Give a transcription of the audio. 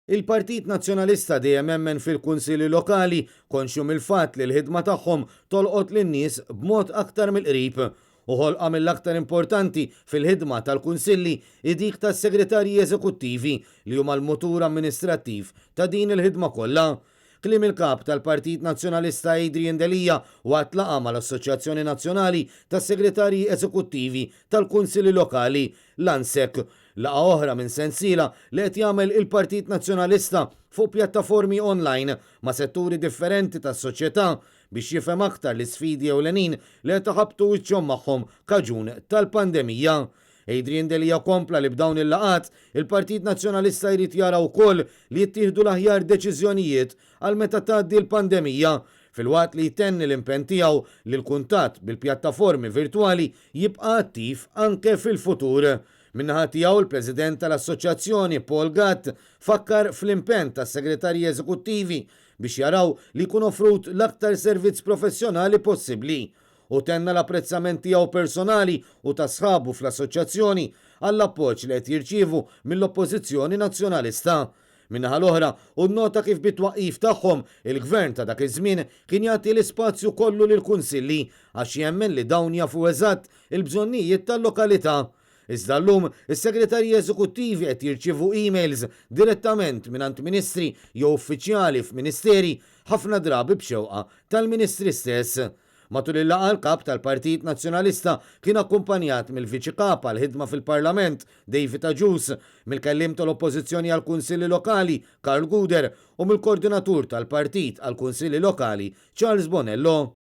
Il-Partit Nazzjonalista dejjem emmen fil-Kunsilli Lokali, konxju mill-fatt li l-ħidma tagħhom tolqot lin-nies b'mod aktar mill-qrib. U ħolqa mill-aktar importanti fil-ħidma tal-Kunsilli hi dik tas-Segretarji Eżekuttivi li huma l-mutur amministrattiv ta' din il-ħidma kollha. Kliem il-Kap tal-Partit Nazzjonalista Adrian Delia waqt laqgħa mal-Assoċjazzjoni Nazzjonali tas-Segretarji Eżekuttivi tal-Kunsilli Lokali, l-ANSEK. Laqgħa oħra minn sensiela li qed jagħmel il-Partit Nazzjonalista fuq pjattaformi online ma' setturi differenti tas-soċjetà biex jifhem aktar l-isfidi ewlenin li qed iħabbtu wiċċhom magħhom kaġun tal-pandemija. Adrian Delia kompla li b'dawn il-laqgħat, il-Partit Nazzjonalista jrid jara wkoll li jittieħdu l-aħjar deċiżjonijiet għal meta tgħaddi l-pandemija, filwaqt li jtenni l-impenn tiegħu li l-kuntatt bil-pjattaformi virtwali jibqa' attiv anke fil-futur. Min-naħa tiegħu l-President tal-Assoċjazzjoni Paul Gatt fakkar fl-impenn tas-Segretarji Eżekuttivi biex jaraw li jkun offrut l-aktar servizz professjonali possibbli. Hu tenna l-apprezzament tiegħu personali u ta' sħabu fl-Assoċjazzjoni għall-appoġġ li qed jirċievu mill-Oppożizzjoni Nazzjonalista. Min-naħa l-oħra, hu nnota kif bit-twaqqif tagħhom, il-Gvern ta' dak iż-żmien kien jagħti l-ispazju kollu lill-Kunsilli għax jemmen li dawn jafu eżatt il-bżonnijiet tal-lokalità. Iżda llum, is-Segretarji Eżekuttivi qed jirċievu emails direttament mingħand Ministri jew uffiċjali f'Ministeri, ħafna drabi b'xewqa tal-Ministri stess. Matul il-laqgħa l-Kap tal-Partit Nazzjonalista kien akkumpanjat mill-Viċi Kap għall-Ħidma fil-Parlament, David Agius, mill-Kelliem tal-Oppożizzjoni għall-Kunsilli Lokali, Karl Gouder u mill-Kordinatur tal-Partit għall-Kunsilli Lokali, Charles Bonello.